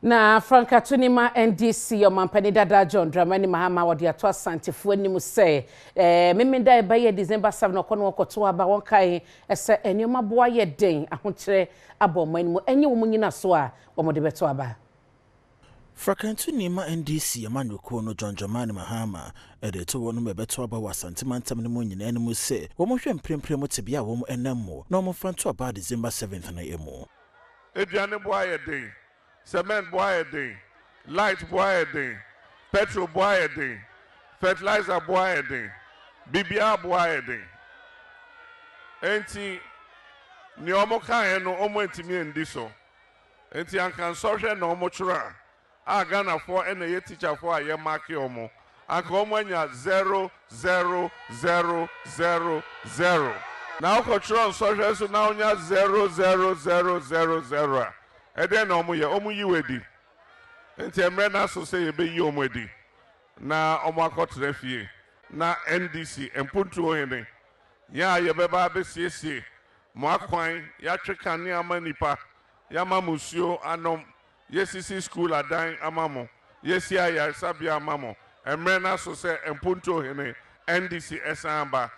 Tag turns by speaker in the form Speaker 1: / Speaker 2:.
Speaker 1: Na frankatoni ma NDC ɔmampanin dada John Dramani Mahama wɔde ato Asantefoɔ anim sɛ Memenda ɛbɛyɛ December 7 ɔkɔ no wɔkɔto aba. Wɔn kae sɛ nneɛma boa yɛ den, ahokyerɛ abɔ ɔman no mu, ɛnyɛ wɔn nyina so a wɔn de bɛto aba.
Speaker 2: Frankatoni ma NDC amanyɔkuo no, John Dramani Mahama, ɛde to wɔn mu ɛbɛto aba wɔ Asante mantam no mu nyinaa no mu sɛ wɔn hwɛ mprempren mu tebea a wɔn nam mu na wɔn mfa nto aba December 7th no mu.
Speaker 3: Aduane boa yɛ den, cement boa yɛ den, light boa yɛ den, petrol boa yɛ den, fertilizer boa yɛ den, biribiara boa yɛ den. Nti nea wɔn kaeɛ no, wɔn ntumi ndi so. Nti anka nsɔhwɛ na wɔn twerɛ a Ghanafoɔ ɛna ɛyɛ tikyafoɔ a yɛ mark wɔn, anka wɔn anya 0, 0, 0, 0, 0. Na wokɔtwerɛ nsɔhwɛ so na wonya 0, 0, 0, 0, 0 a, ɛdɛn na wɔn yɛ? Wɔn yi wɔ adi. Nti mmerɛ no aso sɛ yɛbɛyi wɔn adi na wɔn akɔtena fie na NDC mpuntuo hene yɛn a yɛbɛba abɛsiesie mo akwan, yɛatwe kanea ama nipa, yɛama mo nsuo anom, yɛsisi school adan ama mo, yɛsi ayaresabea ama mo. Mmerɛ no aso sɛ mpuntuo hene NDC ɛsan aba.